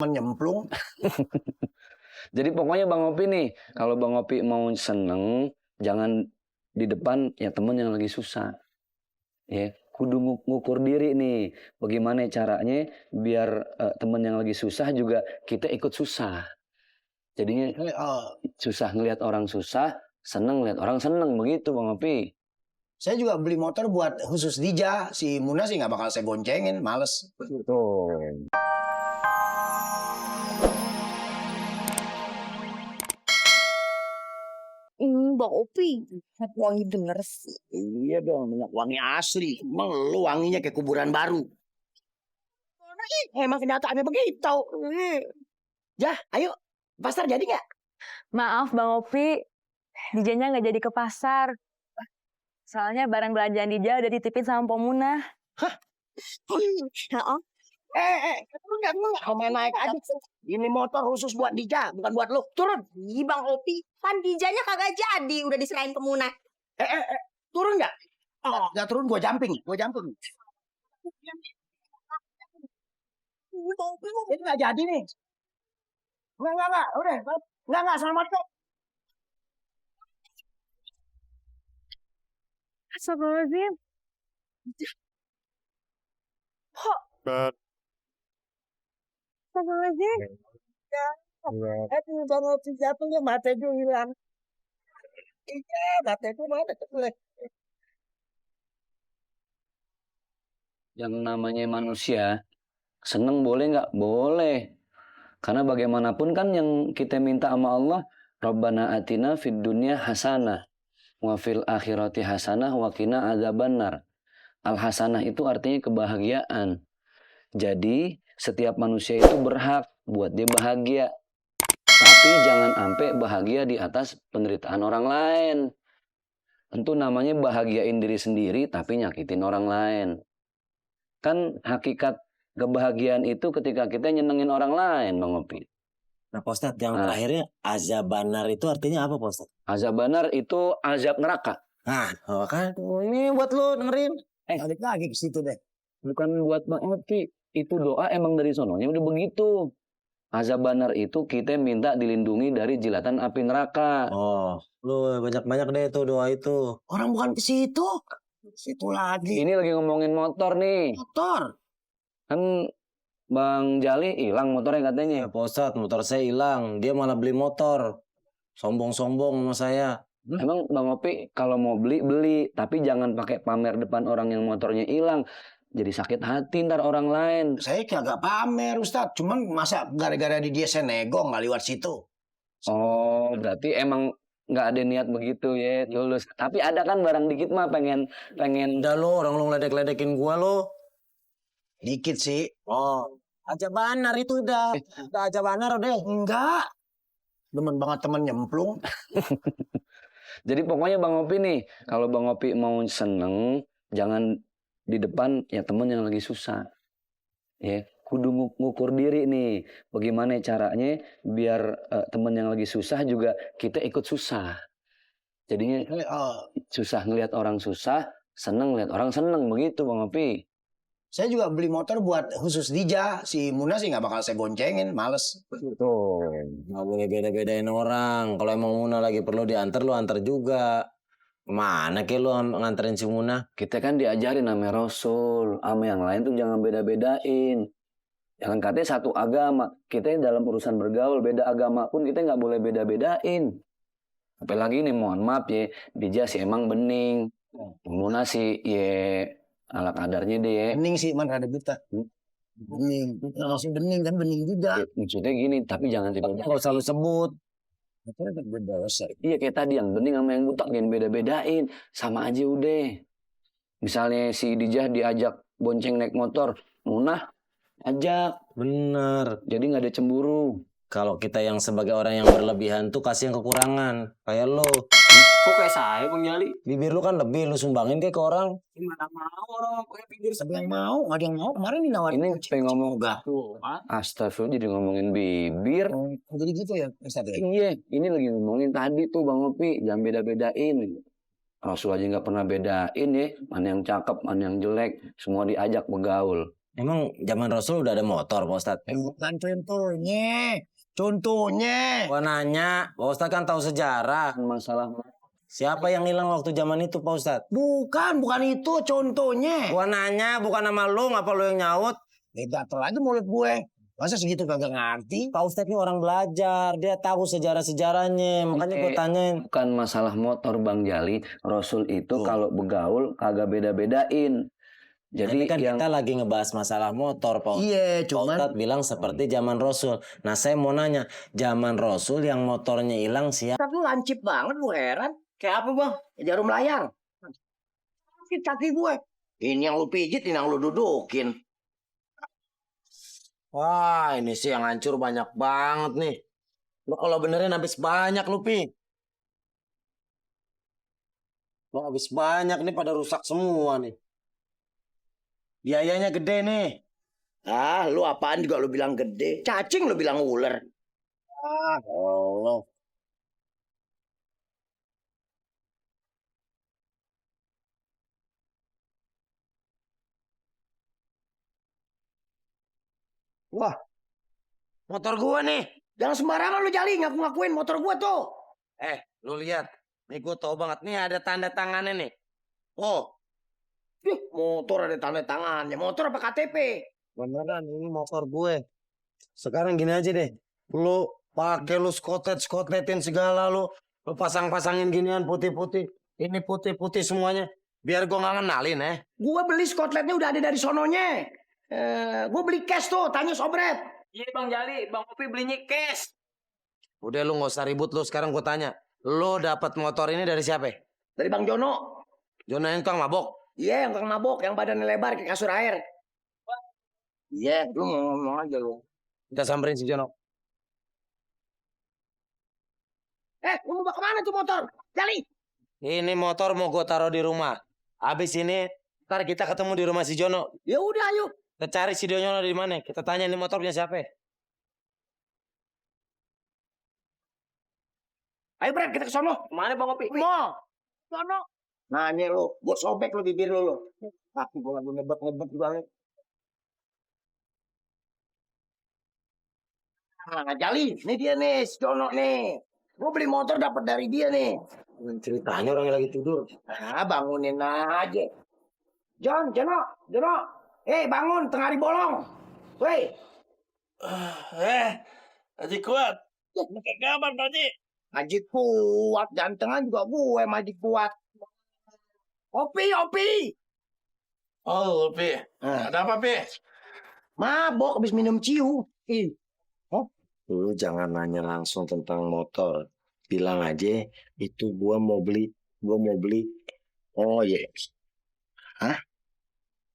teman nyemplung. Jadi pokoknya Bang Opi nih, kalau Bang Opi mau seneng, jangan di depan ya temen yang lagi susah. Ya, kudu ngukur diri nih. Bagaimana caranya biar temen yang lagi susah juga kita ikut susah. Jadinya susah ngelihat orang susah, seneng ngelihat orang seneng, begitu Bang Opi. Saya juga beli motor buat khusus Dija. Si Muna sih nggak bakal saya boncengin, males. Betul. Bang Opi, wangi bener sih. Iya dong, minyak wangi asli. Emang lu wanginya kayak kuburan baru. Emang kenyataannya begitu. Jah, ayo. Pasar jadi nggak? Maaf Bang Opi, Dijanya nggak jadi ke pasar. Soalnya barang belanjaan Dija udah dititipin sama Pomuna. Hah? Enggak. Kau main naik aja. Ini motor khusus buat Dija, bukan buat lu. Turun. Ih, Bang Opi, kan Dijanya kagak jadi, udah diserahin ke Muna. Turun nggak? Oh, nggak turun, gua jumping. Ini nggak jadi nih. Enggak. Udah. Enggak, selamat kok. Astagfirullahaladzim. Kok? Astagfirullahaladzim. Bang Opi jatuhnya mata itu hilang. Iya, mata itu mana? Yang namanya manusia, seneng boleh nggak? Boleh. Karena bagaimanapun kan yang kita minta sama Allah, Rabbana atina fid dunya hasanah, wa fil akhirati hasanah, wa qina adzabannar. Al-hasanah itu artinya kebahagiaan. Jadi setiap manusia itu berhak buat dia bahagia. Tapi jangan sampai bahagia di atas penderitaan orang lain. Tentu namanya bahagiain diri sendiri tapi nyakitin orang lain. Kan hakikat kebahagiaan itu ketika kita nyenengin orang lain, Bang Opi. Nah, Pak Ustadz, yang terakhirnya azabanar itu artinya apa, Pak Ustadz? Azabanar itu azab neraka. Nah, kan ini buat lu dengerin. Balik lagi ke situ deh. Bukan buat Bang Opi. Itu doa emang dari sononya udah begitu. Azabanar itu kita minta dilindungi dari jilatan api neraka. Oh, lu banyak-banyak deh tuh doa itu. Orang bukan ke situ. Situ lagi. Ini lagi ngomongin motor nih. Motor. Kan Bang Jali hilang motornya katanya. Ya, Pak Ustadz, motor saya hilang. Dia malah beli motor. Sombong-sombong sama saya. Emang Bang Opi kalau mau beli, tapi jangan pakai pamer depan orang yang motornya hilang. Jadi sakit hati ntar orang lain. Saya kagak pamer, Ustadz. Cuman masa gara-gara di dia saya nego nggak lewat situ. Oh, berarti emang nggak ada niat begitu ya, lulus. Tapi ada kan barang dikit mah pengen. Udah lo, orang lu ngeledek-ledekin gua lo. Dikit sih. Oh, azabanar itu udah. Udah azabanar udah. Enggak. Demen banget temen nyemplung. Jadi pokoknya Bang Opi nih, kalau Bang Opi mau seneng, jangan di depan ya temen yang lagi susah. Ya, kudu ngukur diri nih. Bagaimana caranya biar temen yang lagi susah juga kita ikut susah. Jadinya susah ngelihat orang susah, seneng ngelihat orang seneng, begitu Bang Opi. Saya juga beli motor buat khusus Dija. Si Muna sih nggak bakal saya boncengin, males. Tuh, nggak boleh beda-bedain orang. Kalau emang Muna lagi perlu diantar, lu antar juga. Mana ke lu nganterin si Muna? Kita kan diajarin sama Rasul, sama yang lain tuh jangan beda-bedain. Jangan katanya satu agama. Kita dalam urusan bergaul, beda agama pun kita nggak boleh beda-bedain. Apalagi nih, mohon maaf ya, Dija sih emang bening. Muna sih ya ala kadarnya deh ya. Bening sih, man rada buta. Bening. Langsung bening kan, bening juga. Ya, maksudnya gini, tapi jangan tiba-tiba. Nggak usah lu sebut. Iya kayak tadi yang bening sama yang buta jangan beda-bedain. Sama aja udah. Misalnya si Dijah diajak bonceng naik motor, Munah ajak. Bener. Jadi nggak ada cemburu. Kalau kita yang sebagai orang yang berlebihan tuh kasih yang kekurangan. Kayak lo. Kok kayak saya Bang Jali? Bibir lu kan lebih, lu sumbangin kayak ke orang. Gimana mau orang pakai bibir Siapa yang mau? Nggak ada yang mau. Kemarin dinawarin. Ini pengen ngomong tuh, Astagfirullah jadi ngomongin bibir. Jadi gitu ya, Ustadz? Iya, ini lagi ngomongin tadi tuh Bang Opi, jangan beda-bedain. Rasul aja nggak pernah bedain ya, mana yang cakep, mana yang jelek, semua diajak bergaul. Emang zaman Rasul udah ada motor, Pak Ustadz? Bukan contohnya. Contohnya. Gua nanya, Pak Ustadz kan tahu sejarah. Masalah Siapa yang hilang waktu zaman itu, Pak Ustadz? Bukan itu contohnya. Gua nanya, bukan nama lu, ngapa lu yang nyaut? Gatel aja mulut gue. Masa segitu kagak ngerti? Pak Ustadz ini orang belajar, dia tahu sejarah-sejarahnya. Makanya gua tanyain. bukan masalah motor Bang Jali. Rasul itu Tuh. kalau begaul kagak beda-bedain. Ini Jadi kan yang kita lagi ngebahas masalah motor, Pak Ustadz. Iya, Pak cuman Ustadz bilang seperti zaman Rasul. Nah, saya mau nanya, zaman Rasul yang motornya hilang siapa? tapi lancip banget, gue heran. Kayak apa, Bang? Jarum layar. Sakit kaki gue. Ini yang lu pijit, ini yang lu dudukin. Wah, ini sih yang hancur banyak banget nih. Lu kalau benerin habis banyak lu, Pi. Lu habis banyak nih, pada rusak semua nih. Biayanya gede nih. Ah, lu apaan juga lu bilang gede. Cacing lu bilang ular. Ah, Allah. Wah, Motor gua nih. jangan sembarangan lu Jali ngaku-ngakuin motor gua tuh. Lu lihat. Nih gua tau banget. Nih ada tanda tangannya nih. Oh. Ih, motor ada tanda tangannya. Motor apa KTP? Beneran, ini motor gue. Sekarang gini aja deh. Lu pakai lu skotet-skotetin segala lu. Lu pasang-pasangin ginian putih-putih. Ini putih-putih semuanya. Biar gua nggak kenalin Gua beli skotletnya udah ada dari sononya. Gua beli cash tuh, tanya Sobret. Iya Bang Jali, Bang Opi belinya cash. Udah lu nggak usah ribut lu. Sekarang gue tanya. Lu dapat motor ini dari siapa? Dari Bang Jono. Jono yang tukang mabok. Iya, yang tukang mabok, yang badannya lebar kayak kasur air. Iya, lu ngomong aja lu. Kita samperin si Jono. Lu mau kemana tuh motor? Jali. Ini motor mau gue taruh di rumah. Habis ini ntar kita ketemu di rumah si Jono. Ya udah, ayo. Kita cari si Jono di mana. Kita tanya ini motor punya siapa. Ayo Bret, kita ke sono. Mana Bang Opi? Mall. Sono. Nah, ini lu, gua sobek lu bibir lu. Kaki gua lagi ngebet-ngebet banget. Nah, Jali, ini dia nih, si Jono nih. Gua beli motor dapat dari dia nih. Ceritanya orang yang lagi tidur. Ah, bangunin aja. Jono. Bangun, tengah hari bolong. Woi. Haji Kuat. Kabar Pak Haji? Haji Kuat, gantengan juga gue sama Haji Kuat. Opi. Oh, Opi. Ada apa, Pi? Mabok habis minum ciu. Lu jangan nanya langsung tentang motor. Bilang aja itu gua mau beli. Oh iya. Hah?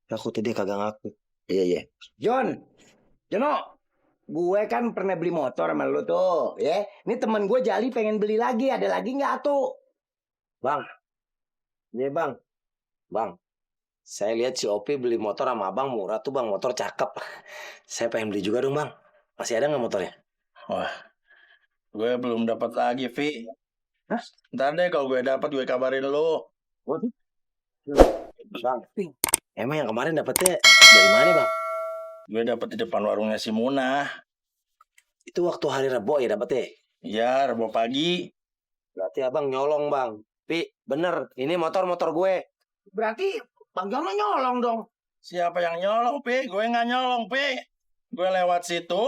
Takutnya dia kagak ngaku. Iya. Jono, gue kan pernah beli motor sama lu tuh, ya. Ini temen gue Jali pengen beli lagi, ada lagi nggak tuh? Bang. Iya bang. Bang. Saya lihat si Opi beli motor sama abang murah tuh bang. Motor cakep. Saya pengen beli juga dong bang. Masih ada nggak motornya? Wah, gue belum dapat lagi, Vi. Ntar deh kalau gue dapat gue kabarin lo. Bang. Emang yang kemarin dapetnya dari mana bang? Gue dapat di depan warungnya si Munah. Itu waktu hari Rebo ya dapetnya? Iya, Rabu pagi. Berarti abang nyolong bang. Pi, bener. Ini motor gue. Berarti Bang Jono nyolong dong. Siapa yang nyolong, Pi? Gue nggak nyolong, Pi. Gue lewat situ,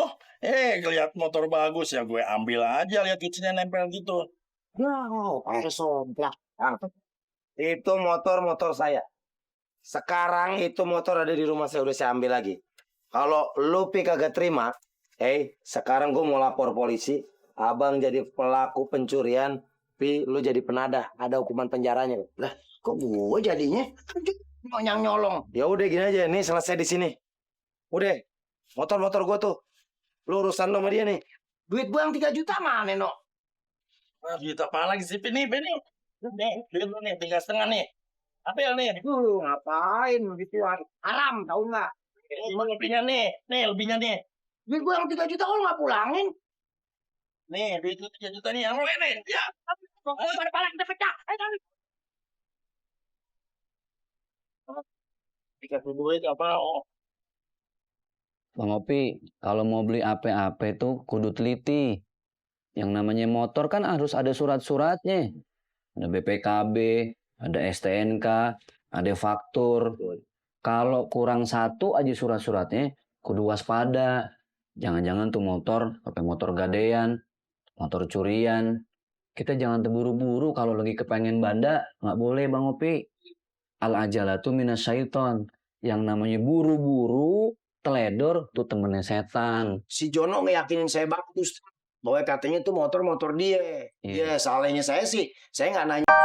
lihat motor bagus ya gue ambil aja, lihat kuncinya nempel gitu. Pakai somplak. Itu motor saya. Sekarang itu motor ada di rumah saya, udah saya ambil lagi. Kalau lu Pi kagak terima, sekarang gue mau lapor polisi. Abang jadi pelaku pencurian, Pi lu jadi penadah, ada hukuman penjaranya. Lah, kok gue jadinya yang nyolong? Ya udah gini aja, nih selesai di sini. Udah, motor gue tuh, lu urusan lo sama dia nih. Duit gue yang 3 juta mana, no? Nah, gitu apa lagi sih, Pi nih, Pi nih. Nih, duit lu nih, 3,5 nih. Ambil nih. Ngapain begitu? Haram, tahu nggak? Lebihnya nih, lebihnya nih. Duit gue yang 3 juta kok lu nggak pulangin? Nih, duit lu 3 juta nih, yang lu ini. Ya. Pada pala kita pecah. Dikasih duit apa? Oh. Bang Opi, kalau mau beli AP-AP tuh kudu teliti. Yang namanya motor kan harus ada surat-suratnya. Ada BPKB, ada STNK, ada faktur. Kalau kurang satu aja surat-suratnya, kudu waspada. Jangan-jangan tuh motor, pakai motor gadean, motor curian. Kita jangan terburu-buru kalau lagi kepengen banda. Nggak boleh Bang Opi. Al-ajalatu minasyaiton. Yang namanya buru-buru, teledor, tuh temennya setan. Si Jono ngeyakinin saya bagus. Bahwa katanya itu motor-motor dia. Iya. Ya, salahnya saya sih. Saya nggak nanya.